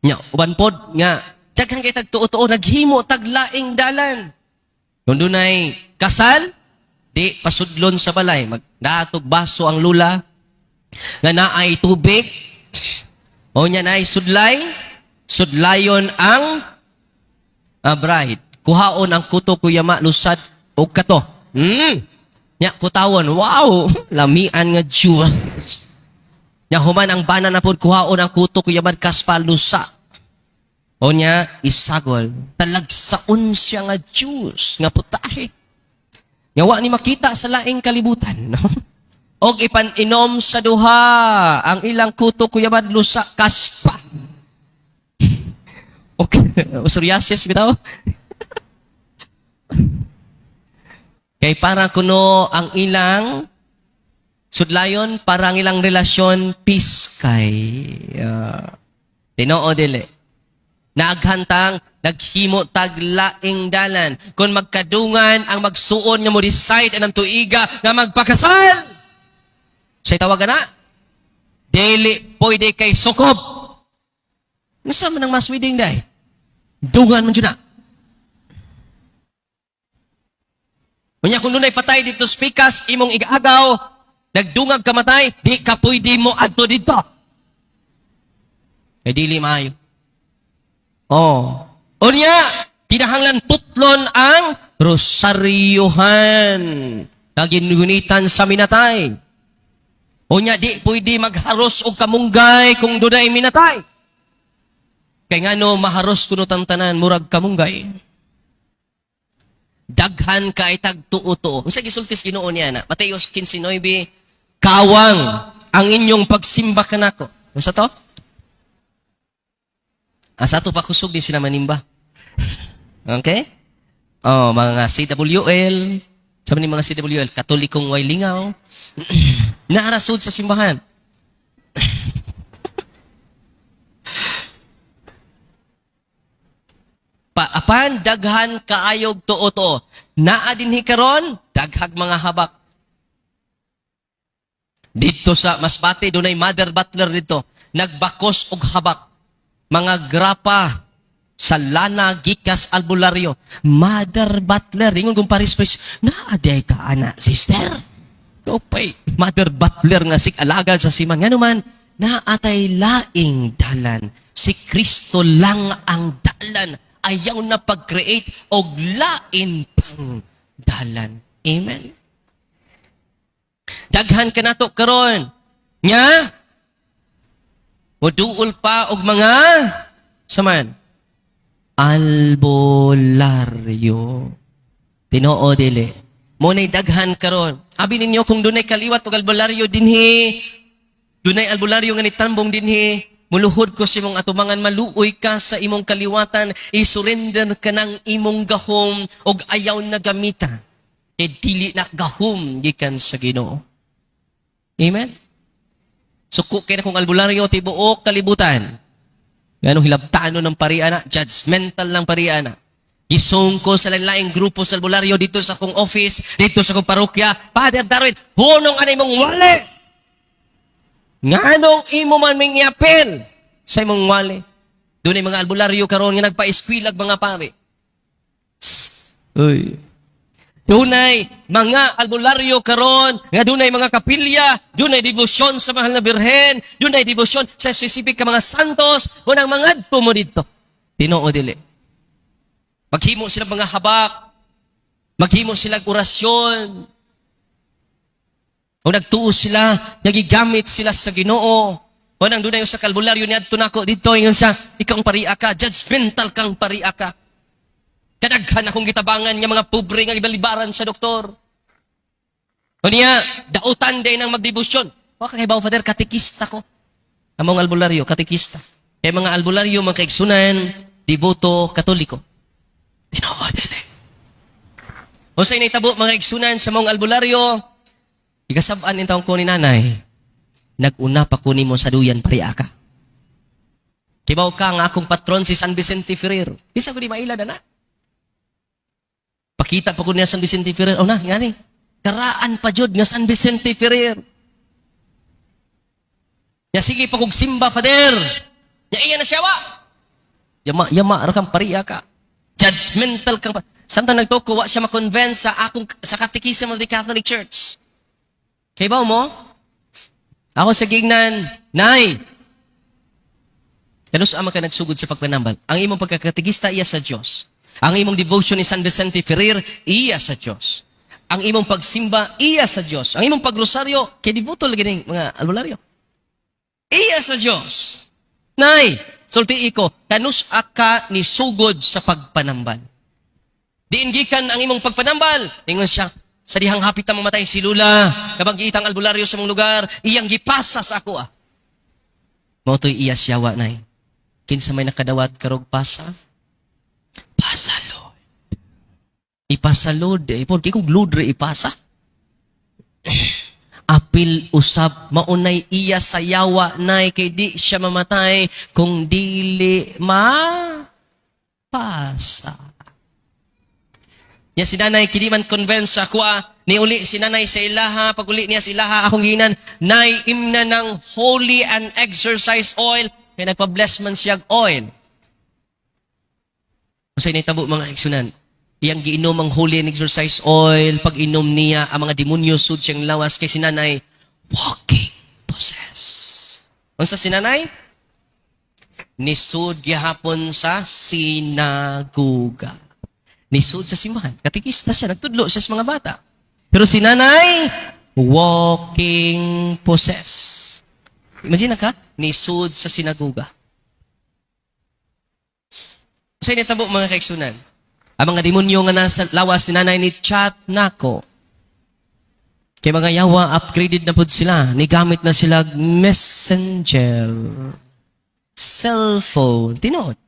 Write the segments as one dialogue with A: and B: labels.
A: Nya, uban pod nga daghan kay tag tuo-tuo naghimo tag laing dalan. Kung dunay kasal, di pasudlon sa balay, magdatog baso ang lula nga naay tubig. O nya naay sudlay, sudlayon ang bride. Kuhaon ang kuto, kuyama, lusad og kato. Nya kutawon, wow, lamian nga juice. Nya human ang bana na pod, kuhaon ang kuto, kuyaman, kaspa, lusa. O nya isagol, talagsaon siya nga juice nga putahe. Nga wa ni makita sa laing kalibutan. No? Og ipan-inom sa duha ang ilang kuto, kuyaman, lusa, kaspa. Okay, psoriasis bitaw. Kay para kuno ang ilang sudlayon, para ang ilang relasyon piskay. Tinoo dili? Naaghantang naghimo tag laing dalan. Kung magkadungan ang magsuon nga mo decide anang tuiga nga magpakasal. Say tawagan na. Dili pwede kay sukob. Nasa man ang mass wedding day? Dungan man jud na. Unya kung dunay patay dito sa pikas, imong igaagaw, nagdungag kamatay, di ka pwede mo adto dito. Kay dili maayo. Oh. Unya, kinahanglan putlon ang rosaryuhan na ginugunitan sa minatay. Unya, di pwede magharos og kamunggay kung dunay minatay. Kay ngano maharos kuno tantanan, murag kamunggay. Daghan kay tag tuo-tuo. Unsa gisultis Ginoo niya na? Mateo 15:9, kawang ang inyong pagsimba kanako. Unsa to? Asa to pa kusog din sila manimba. Okay? Oh, mga CWL, sabi ni mga CWL, Katolikong way lingaw. Naarasod sa simbahan. Apan daghan kaayog tuo-tuo. Naa dinhi karon daghag mga habak. Dito sa Masbate dunay Mother Butler dito, nagbakos og habak. Mga grapa sa lana gikas albularyo. Mother Butler, ingon kung paris paris, naa day ka ana, sister. Kopay, Mother Butler nga sik alagad sa siman. Ngano man, naatay laing dalan. Si Kristo lang ang dalan. Ayaw na pag-create og lain pang dalan. Amen? Daghan ka nato karon nga moduol pa og mga saman albularyo. Tinoo dili? Mo nay daghan karon. Abi ninyo kung dunay kaliwat og albularyo dinhi, dunay albularyo nga nitambong dinhi, muluhod ko sa imong atubangan, maluoy ka sa imong kaliwatan, i-surrender ka ng imong gahom og ayaw na gamita. Kay dili na gahom gikan sa Ginoo. Amen? Suko kay na kung albularyo tibuok kalibutan. Ganong hilabtano ng pariana, judgmental ng pariana. Gisong ko sa laing grupo sa albularyo dito sa akong office, dito sa akong parokya. Father Darwin, hunong anay mong wali. Nganong imo man ming iapil sa imong wali. Doon ay mga albularyo karon nga nagpa-eskwilag mga pare. Sst. Uy. Dunay mga albularyo karon nga dunay mga kapilya, dunay debosyon sa mahal na Birhen, dunay debosyon sa specific ka mga santos, unang mangadto mo didto. Tinoo dili? Maghimo sila mga habak, maghimo sila orasyon. O nagtuo sila, nagigamit sila sa Ginoo. O nang dunay sa kalbularyo niadto nako didto, ingon siya, ikaw ang paria ka, judgmental kang paria ka. Kadaghan akong gitabangan nga mga pobre nga gibalibaran sa doktor. O niya, dautan day ng magdebosyon. Wa ka kahibaw, Father, katekista ko. Among albularyo, katekista. Kay mga albularyo, mga kaigsunan, deboto, Katoliko. Tinoo dili? Unsay nahitabo, mga igsunan, sa mong albularyo, ikasab-an in taong ko ni nanay, nag-una pa ko nimo sa duyan pariya ka. Kibaw ka nga akong patron si San Vicente Ferrer. Di sa ko di maila na. Pakita pa ko niya San Vicente Ferrer. O na, ngani. Karaan pa jud nga San Vicente Ferrer. Ya sige pa kog simba, Father. Ya iya na siya wa. Yama, yama, ra kang pariya ka. Judgmental kang. Samtang nagtuo, wa siya ma-convince sa akong sa Catechism of the Catholic Church. Kay ba mo? Ako sa gignan, "Nay, kanus-a man ka nagsugod sa pagpanambal? Ang imong pagkakatekista, iya sa Dios. Ang imong devotion ni San Vicente Ferrer, iya sa Dios. Ang imong pagsimba, iya sa Dios. Ang imong pagrosaryo," kay deboto lagi ning mga albularyo, "iya sa Dios. Nay, sulti ko, kanus-a ka ni sugod sa pagpanambal? Diin gikan ang imong pagpanambal?" Ingon siya, "Sa dihang hapit na mamatay si Lula, nabanggiit ang albularyo sa mong lugar, iyang gipasa sa ako ah." Mao to'y iya sa yawa, Nay. Kinsa may nakadawat karog pasa? Pasa, Lord. Ipasa, Lord. Eh, por kung Lord re ipasa. Apil usab maunay iya sa yawa, Nay, kay di siya mamatay kung dili ma pasa. Ya si nanay kini man convince sa ako ah, ni uli si nanay sa ilaha. Pag uli niya sa ilaha, akong ginan, "Nay, imna ng holy and exorcise oil," kay nagpa-bless man siya og oil. Unsay nahitabo, mga kaigsuonan? Iyang giinom ang holy and exorcise oil. Pag inom niya, ang mga demonyo sud siyang lawas kay si nanay walking possess. Unsa si nanay? Nisud gihapon sa sinaguga. Nisud sa simbahan. Katekista siya, nagtudlo siya sa mga bata. Pero si nanay, walking possess. Imagine ka, nisud sa sinaguga. Sa nahitabo, mga kaigsuonan, ang mga demonyo nga nasa lawas ni nanay ni chat nako. Kay mga yawa, upgraded na pud sila. Nigamit na sila Messenger. Cellphone. Tinuod.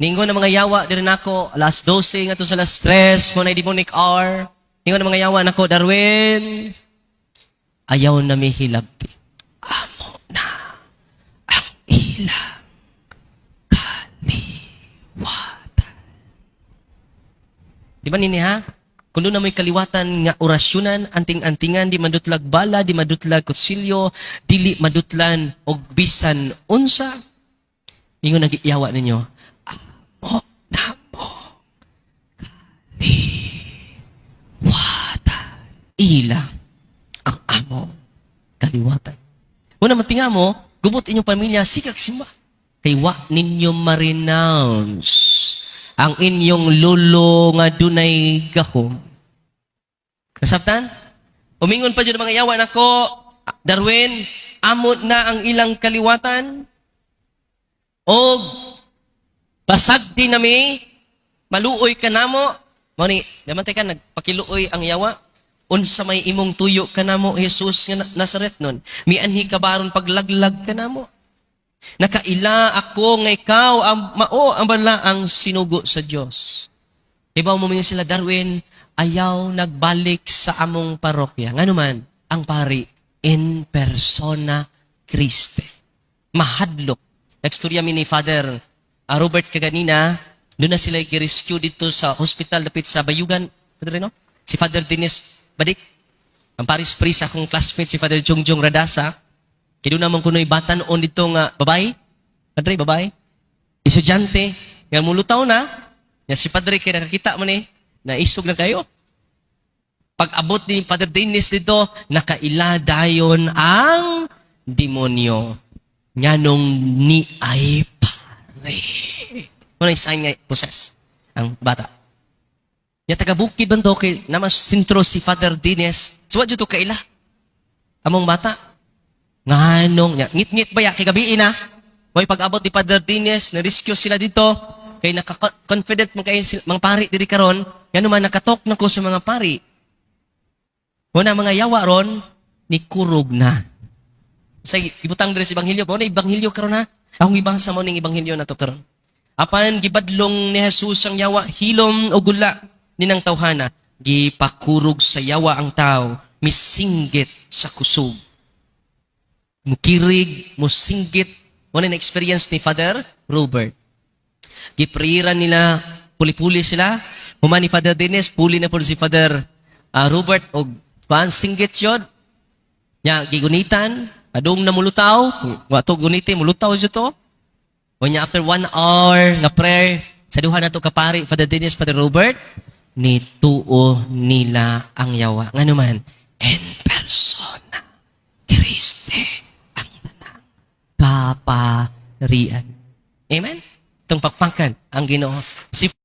A: Ningon ng mga yawa diri nako, alas 12 ngadto sa alas 3, mo na demonic hour. Ningon ng mga yawa nako, "Darwin, ayaw na mi hilabti. Amo na ang ilang kaliwatan." Di ba nini ha? Kung doon na may kaliwatan nga orasyonan, anting-antingan, di madutlag bala, di madutlag kutsilyo, dili madutlan og bisan unsa. Ingon nag-iyawa ninyo, "Amo na mo kaliwatan. Ila ang amo kaliwatan." Una matinga mo, gubot inyong pamilya, sikag simba. Kay wa ninyo ma-renounce ang inyong lolo nga dunay gahom. Nasabtan? Umingon pa dyan ang mga yawa nako, "Darwin, amot na ang ilang kaliwatan. Og basag din nami, maluoy ka namo." Mao ni, namantay ka, nagpakiluoy ang yawa. "Unsa may imong tuyo kanamo, Jesus nga Nazaret nun? Mianhi ka baron paglaglag kanamo? Nakaila ako nga ikaw ang mao ang balaang sinugo sa Dios." Ibaw mo mingon sila, "Darwin, ayaw nagbalik sa among parokya." Ngano man, ang pari, in persona Christi. Mahadlok. Nagstorya mi ni Father Robert kaganina, doon na sila gi-rescue dito sa hospital dapit sa Bayugan. Padre, no? Si Father Dennis Badik. Ang parish priest akong classmate si Father Jongjong Radasa. Kaya doon naman kuno'y batan-on dito nga babae. Padre, babae. Estudyante. Nga mulutaw na. Nga si Padre kaya nakakita mo ni, naisog na kayo. Pag abot ni Father Dennis dito, nakaila dayon ang demonyo. Nganong ni ay pare. Muna sign nga possess ang bata. Ya taga bukid man to kay namas sentro si Father Dennis. So wa jud to kaila. Among bata. Nganong nya ngit-ngit ba ya kay gabi na. Way pag-abot ni Father Dennis, na-rescue sila dito. Kay naka-confident man kay sila, mga pari diri karon, ngano man nakatok na ko sa mga pari. Muna mga yawa ron ni kurog na. Sa ibutang diri sa ebanghelyo, mo na ebanghelyo karon ha. Akong ibasa mo ning ebanghelyo na to karon. Apan gibadlong ni Jesus ang yawa hilom o gula ninang tawhana, gipakurog sa yawa ang tao, misinggit sa kusog. Mukirig, musinggit. Mo na experience ni Father Robert. Giprira nila, puli-puli sila. Human ni Father Dennis, puli na po si Father Robert og kuan singgit yun. Nya gigunitan, adong na mulutaw, wa to guniti mulutaw jud to. Unya after one hour nga prayer sa duha nato ka pari, Father Dennis, Father Robert, nituo nila ang yawa. Ngano man, in persona Christi ang tanang kaparian. Amen? Itong pakpakan ang Ginoo. Si